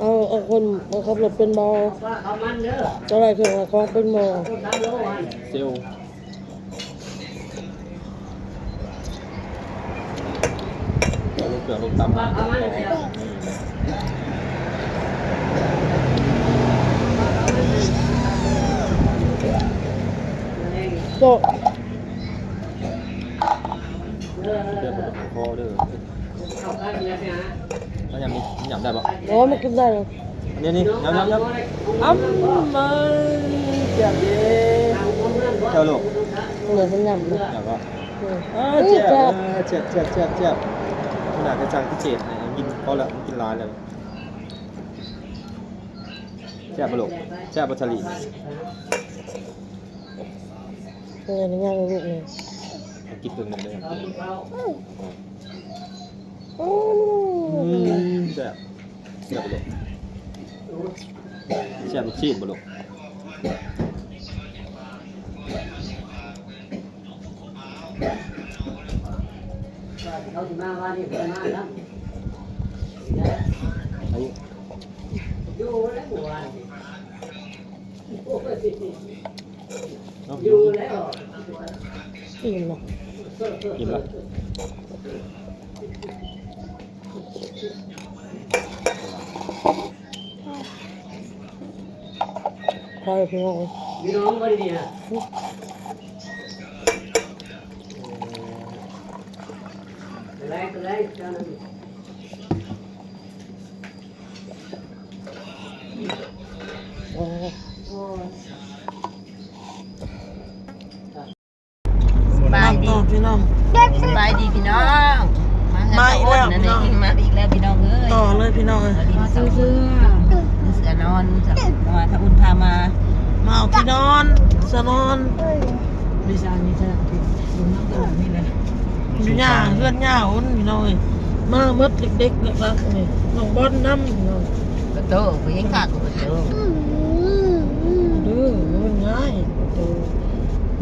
ເອົາ ເອົາຄົນ ເອົາຂັບລົດເປັນບໍ່? ເຈົ້າໄລ່ເຄື່ອງໄລ່ຂອງເປັນບໍ່? ເຊວ ເອົາລົງເຄື່ອງລົງຕຳ ໂຕະ ເດີ ພໍເດີ. ມັນຫຍັບ ມັນຫຍັບໄດ້ບໍ່? ອໍ ມັນກິນໄດ້. ອັນນີ້ ນີ້ ຫຍັບ ຫຍັບ ຫຍັບ ອຳ ເອີຍ ແຊບເດ້. ເຈົ້າລູກ ເອີ ມັນຫຍັບ ຫຍັບບໍ່? ເອີ ເອີ ແຊບ ແຊບ ເອີ ແຊບ ແຊບ ແຊບ ແຊບ. ຂະໜາດຈະສັ່ງພິເສດໃຫ້ກິນ ພໍແລ້ວ ມັນກິນຫຼາຍແລ້ວ. ແຊບບໍ່ລູກ? ແຊບບໍ່ ສາລີ? ເອີ ອະນຸຍາດໃຫ້ລູກແດ່. ເອົາກິນເຄິ່ງໜຶ່ງເດີ. ອືມ ອືມ ແຊບ ແຊບບໍ່ລູກ? ແຊບລູກຊີ້ນບໍ່ລູກ? ເຂົາຊິມາວານນີ້ ເພິ່ນມານຳ ຢູ່ແລ້ວມື້ວານນີ້. ເນາະ ຢູ່ແລ້ວ ອີ່ມແລ້ວ ອີ່ມແລ້ວ. ພໍແລ້ວພີ່ນ້ອງເອີຍ ພີ່ນ້ອງບໍ່ໄດ້ນີ້ນະ. ສະບາຍດີພີ່ນ້ອງ ສະບາຍດີພີ່ນ້ອງ. ມາອີກແລ້ວພີ່ນ້ອງ ມາອີກແລ້ວພີ່ນ້ອງເອີຍ. ຕໍ່ເລີຍພີ່ນ້ອງເອີຍ ມາຊື້ເສື້ອ ຊື້ເສື້ອນອນ ເພາະວ່າທາອຸ່ນພາມາ ມາເອົາທີ່ນອນ ເສື້ອນອນ. ຢູ່ຫຍ້າ ເຮືອນຫຍ້າພຸ້ນພີ່ນ້ອງເອີຍ. ມາໝົດເດັກໆ ເລັກໆ ນ້ອງບອນນຳພີ່ນ້ອງ. ປະໂຕ ຜູ້ຍິງຄັກປະໂຕ ເດີ ມັນງ່າຍປະໂຕ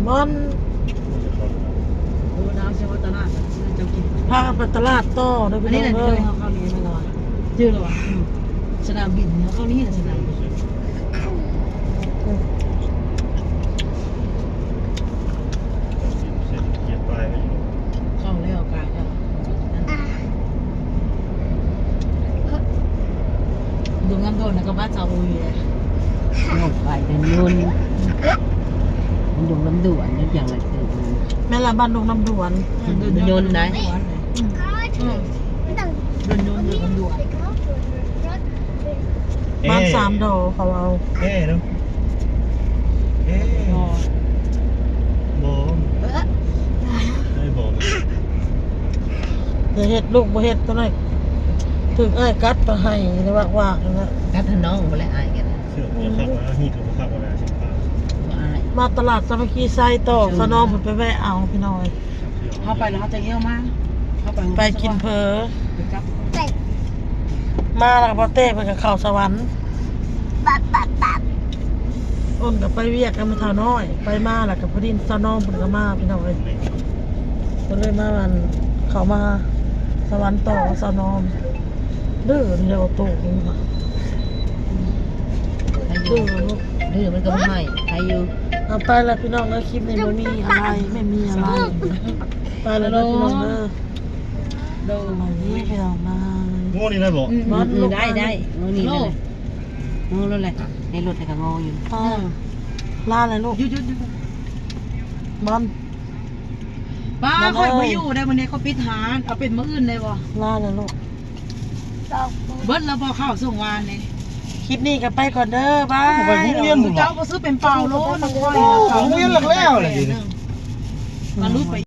ມັນ ໂອ້ ດາວ ຊິວ່າຕະຫຼາດ ຊິເຈົ້າກິນ ພາກັນໄປຕະຫຼາດຕໍ່ເດີພີ່ນ້ອງເດີ. ເຮົາເຂົ້ານີ້ແມ່ນລະ ຈື່ລະຫວາ? ອືມ ສະໜາມບິນ ເຮົາເຂົ້ານີ້ລະ ສະໜາມບິນ. ເຂົ້າແລ້ວ ກາຍແລ້ວ ດົງນ້ຳດ່ວນນະ ກັບບ້ານສາວອຸຍເດ້. ນ້ອງໄປເດີ່ນຍົນ ດົງນ້ຳດ່ວນ ຍັງຈັ່ງລະເກີດ ແມ່ນລະ ບ້ານດົງນ້ຳດ່ວນ ເດີ່ນຍົນໄດ໋. ອືມ ອືມ ເດີ່ນຍົນ ເດີ່ນຍົນ. ບ້ານສາມດໍ ເຂົາເວົ້າ ເອເນາະ ເອ ບໍ່ ເອີ ເອີ ບໍ່ ຢ່າເຮັດລູກ ບໍ່ເຮັດຕົວນັ້ນ ຖືກອ້າຍກັດປະໄຫ້ລະວາກໆ ນັ້ນນະ. ກັດໃຫ້ນ້ອງບໍ່ແລະ ອ້າຍກັນ ເສື້ອບໍ່ຄັກ ຮີດກໍບໍ່ຄັກ ບໍ່ອາຍ ມາຕະຫຼາດສາມັກຄີໄຊຕໍ່ ສາວນ້ອງເພິ່ນໄປແວະເອົາ ພີ່ນ້ອງເອີຍ. ເຮົາໄປແລ້ວເຮົາຈະລ້ຽວມາ ເຮົາໄປ ໄປກິນເຝີ ໄປກັບ ມາແລ້ວກໍບໍ່ແຕ່ເພິ່ນກໍເຂົ້າສະຫວັນ ອ້ນກໍໄປວຽກກັບແມ່ເຖົ້ານ້ອຍ ໄປມາແລ້ວກໍພໍດີສາວນ້ອງເພິ່ນກໍມາ ພີ່ນ້ອງເອີຍ. ເພິ່ນເລີຍມາອັນ ເຂົ້າມາສະຫວັນຕໍ່ສາວນ້ອງ. ດື້ນີ້ແຫຼະໂຕ ດື້ ດື້ມັນກໍບໍ່ໃຫ້ໃຜຢູ່. ເອົາໄປລະພີ່ນ້ອງເອີຍ ຄລິບນີ້ບໍ່ມີອະໄລ ໄມ່ມີອະໄລ. ໄປລະເດີພີ່ນ້ອງເດີ ໂດຍ ນີ້ພີ່ນ້ອງມາ ໂອ້ ນີ້ໄດ້ບໍ່? ອືມ ໄດ້ ໄດ້ ໂອ້ ນີ້ແຫຼະ ໂອ້ ໂລດແຫຼະ ໃນລົດແລ້ວກໍງໍຢູ່. ອືມ ລາແລ້ວລູກ ຢຸດໆ ບອນ ປ້າ ຂ້ອຍບໍ່ຢູ່ໄດ້ ມື້ນີ້ເຂົາປິດຮ້ານ ເອົາເປັນມື້ອື່ນໄດ້ບໍ່? ລາແລ້ວລູກ. ເບິດແລ້ວບໍ່ ເຂົ້າສົ່ງວານນີ້? ຄລິບນີ້ກໍໄປກ່ອນເດີ ບາຍ. ໄປໂຮງຮຽນພຸ້ນ ເຈົ້າບໍ່ຊື້ເປັນເປົາໂລນຳຂ້ອຍ ໂອ້ ໂຮງຮຽນແລ້ວແລ້ວແຫຼະ ມາລຸດໄປ.